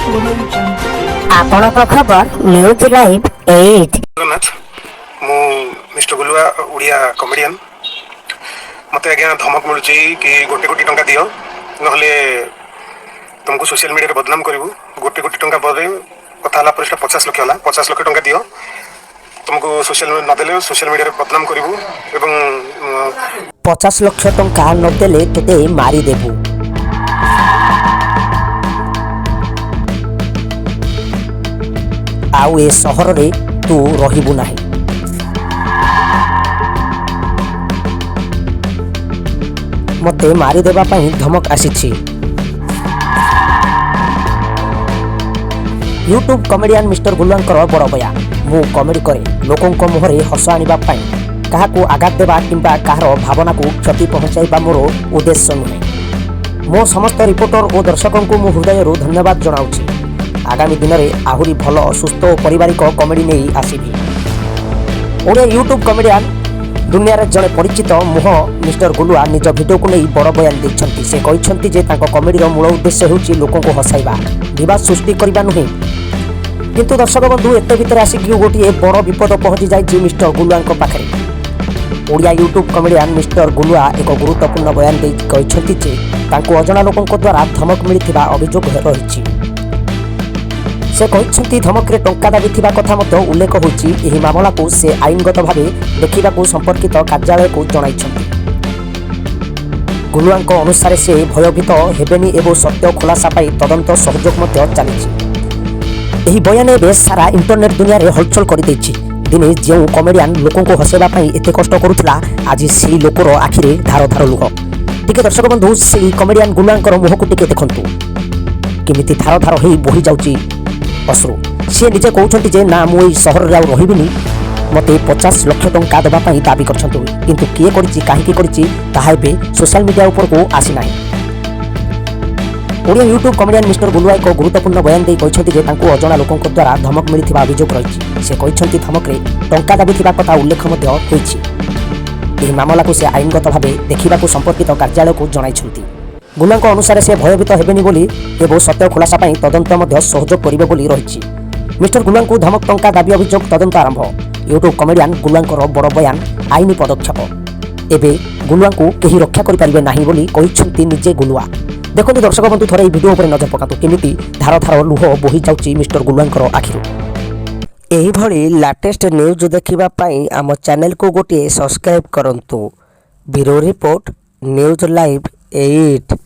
ଆପଣଙ୍କ ଖବର news live 8। Jagannath, ମୁଁ ମିଷ୍ଟର ଗୁଲୁଆ, ଓଡ଼ିଆ କମେଡ଼ିଆନ। ମୋତେ ଆଜ୍ଞା ଧମକ ମିଳୁଛି କି 1 କୋଟି ଟଙ୍କା ଦିଅ, ନହେଲେ ତୁମକୁ ସୋସିଆଲ ମିଡ଼ିଆରେ ବଦନାମ କରିବୁ। 1 କୋଟି ଟଙ୍କା ପରେ କଥା ହେଲା ପରେ ସେଟା 50 ଲକ୍ଷ ହେଲା। 50 ଲକ୍ଷ ଟଙ୍କା ଦିଅ, ତୁମକୁ ସୋସିଆଲ ନଦେଲେ ସୋସିଆଲ ମିଡ଼ିଆରେ ବଦନାମ କରିବୁ ଏବଂ 50 ଲକ୍ଷ ଟଙ୍କା ନଦେଲେ ତୋତେ ମାରିଦେବୁ। ଆଉ ଏ ସହରରେ ତୁ ରହିବୁ ନାହିଁ। ମୋତେ ମାରିଦେବା ପାଇଁ ଧମକ ଆସିଛି। ୟୁଟ୍ୟୁବ୍ କମେଡ଼ିଆନ୍ ମିଷ୍ଟର ଗୁଲୁଆଙ୍କର ବଡ଼ ବୟାନ। ମୁଁ କମେଡ଼ି କରେ ଲୋକଙ୍କ ମୁହଁରେ ହସ ଆଣିବା ପାଇଁ। କାହାକୁ ଆଘାତ ଦେବା କିମ୍ବା କାହାର ଭାବନାକୁ କ୍ଷତି ପହଞ୍ଚାଇବା ମୋର ଉଦ୍ଦେଶ୍ୟ ନୁହେଁ। ମୋ ସମସ୍ତ ରିପୋର୍ଟର ଓ ଦର୍ଶକଙ୍କୁ ମୁଁ ହୃଦୟରୁ ଧନ୍ୟବାଦ ଜଣାଉଛି। ଆଗାମୀ ଦିନରେ ଆହୁରି ଭଲ, ସୁସ୍ଥ ଓ ପାରିବାରିକ କମେଡ଼ି ନେଇ ଆସିବି। ଓଡ଼ିଆ ୟୁଟ୍ୟୁବ୍ କମେଡ଼ିଆନ୍ ଦୁନିଆରେ ଜଣେ ପରିଚିତ ମୁହଁ ମିଷ୍ଟର ଗୁଲୁଆ ନିଜ ଭିଡିଓକୁ ନେଇ ବଡ଼ ବୟାନ ଦେଇଛନ୍ତି। ସେ କହିଛନ୍ତି ଯେ ତାଙ୍କ କମେଡ଼ିର ମୂଳ ଉଦ୍ଦେଶ୍ୟ ହେଉଛି ଲୋକଙ୍କୁ ହସାଇବା, ବିବାଦ ସୃଷ୍ଟି କରିବା ନୁହେଁ। କିନ୍ତୁ ଦର୍ଶକ ବନ୍ଧୁ, ଏତେ ଭିତରେ ଆସିକି ଗୋଟିଏ ବଡ଼ ବିପଦ ପହଞ୍ଚି ଯାଇଛି ମିଷ୍ଟର ଗୁଲୁଆଙ୍କ ପାଖରେ। ଓଡ଼ିଆ ୟୁଟ୍ୟୁବ୍ କମେଡ଼ିଆନ୍ ମିଷ୍ଟର ଗୁଲୁଆ ଏକ ଗୁରୁତ୍ୱପୂର୍ଣ୍ଣ ବୟାନ ଦେଇ କହିଛନ୍ତି ଯେ ତାଙ୍କୁ ଅଜଣା ଲୋକଙ୍କ ଦ୍ୱାରା ଧମକ ମିଳିଥିବା ଅଭିଯୋଗ ରହିଛି। ସେ କହିଛନ୍ତି, ଧମକରେ ଟଙ୍କା ଦାବି ଥିବା କଥା ମଧ୍ୟ ଉଲ୍ଲେଖ ହୋଇଛି। ଏହି ମାମଲାକୁ ସେ ଆଇନଗତ ଭାବେ ଦେଖିବାକୁ ସମ୍ପର୍କିତ କାର୍ଯ୍ୟାଳୟକୁ ଜଣାଇଛନ୍ତି। ଗୁଲୁଆଙ୍କ ଅନୁସାରେ ସେ ଭୟଭୀତ ହେବେନି ଏବଂ ସତ୍ୟ ଖୁଲାସା ପାଇଁ ତଦନ୍ତ ସହଯୋଗ ମଧ୍ୟ ଚାଲିଛି। ଏହି ବୟାନ ଏବେ ସାରା ଇଣ୍ଟରନେଟ୍ ଦୁନିଆରେ ହଲଚଲ କରିଦେଇଛି। ଦିନେ ଯେଉଁ କମେଡ଼ିଆନ୍ ଲୋକଙ୍କୁ ହସାଇବା ପାଇଁ ଏତେ କଷ୍ଟ କରୁଥିଲା, ଆଜି ସେଇ ଲୋକର ଆଖିରେ ଧାର ଧାର ଲୁହ। ଟିକେ ଦର୍ଶକ ବନ୍ଧୁ, ସେଇ କମେଡ଼ିଆନ୍ ଗୁଲୁଆଙ୍କର ମୁହଁକୁ ଟିକେ ଦେଖନ୍ତୁ, କେମିତି ଧାର ଧାର ହେଇ ବୋହି ଯାଉଛି ଅଶ୍ରୁ। ସିଏ ନିଜେ କହୁଛନ୍ତି ଯେ ନା, ମୁଁ ଏଇ ସହରରେ ଆଉ ରହିବିନି। ମୋତେ 50 ଲକ୍ଷ ଟଙ୍କା ଦେବା ପାଇଁ ଦାବି କରିଛନ୍ତି। କିନ୍ତୁ କିଏ କରିଛି, କାହିଁକି କରିଛି, ତାହା ଏବେ ସୋସିଆଲ ମିଡ଼ିଆ ଉପରକୁ ଆସିନାହିଁ। ଓଡ଼ିଆ ୟୁଟ୍ୟୁବ୍ କମେଡ଼ିଆନ୍ ମିଷ୍ଟର ଗୁଲୁଆ ଏକ ଗୁରୁତ୍ୱପୂର୍ଣ୍ଣ ବୟାନ ଦେଇ କହିଛନ୍ତି ଯେ ତାଙ୍କୁ ଅଜଣା ଲୋକଙ୍କ ଦ୍ୱାରା ଧମକ ମିଳିଥିବା ଅଭିଯୋଗ ରହିଛି। ସେ କହିଛନ୍ତି, ଧମକରେ ଟଙ୍କା ଦାବି ଥିବା କଥା ଉଲ୍ଲେଖ ମଧ୍ୟ ହୋଇଛି। ଏହି ମାମଲାକୁ ସେ ଆଇନଗତ ଭାବେ ଦେଖିବାକୁ ସମ୍ପର୍କିତ କାର୍ଯ୍ୟାଳୟକୁ ଜଣାଇଛନ୍ତି। ଗୁଲୁଆଙ୍କ ଅନୁସାରେ ସେ ଭୟଭୀତ ହେବେନି ବୋଲି ଏବଂ ସତ୍ୟ ଖୁଲାସା ପାଇଁ ତଦନ୍ତ ମଧ୍ୟ ସହଯୋଗ କରିବେ ବୋଲି ରହିଛି। ମିଷ୍ଟର ଗୁଲୁଆଙ୍କୁ ଧମକ, ଟଙ୍କା ଦାବି ଅଭିଯୋଗ, ତଦନ୍ତ ଆରମ୍ଭ। ୟୁଟ୍ୟୁବ୍ କମେଡ଼ିଆନ୍ ଗୁଲୁଆଙ୍କର ବଡ଼ ବୟାନ, ଆଇନ ପଦକ୍ଷେପ। ଏବେ ଗୁଲୁଆଙ୍କୁ କେହି ରକ୍ଷା କରିପାରିବେ ନାହିଁ ବୋଲି କହିଛନ୍ତି ନିଜେ ଗୁଲୁଆ। ଦେଖନ୍ତୁ ଦର୍ଶକ ବନ୍ଧୁ, ଥରେ ଏହି ଭିଡ଼ିଓ ଉପରେ ନଜର ପକାନ୍ତୁ, କେମିତି ଧାର ଧାର ଲୁହ ବୋହି ଯାଉଛି ମିଷ୍ଟର ଗୁଲୁଆଙ୍କର ଆଖିରୁ। ଏହିଭଳି ଲାଟେଷ୍ଟ ନ୍ୟୁଜ୍ ଦେଖିବା ପାଇଁ ଆମ ଚ୍ୟାନେଲକୁ ଗୋଟିଏ ସବସ୍କ୍ରାଇବ୍ କରନ୍ତୁ। Bureau report, news live 8।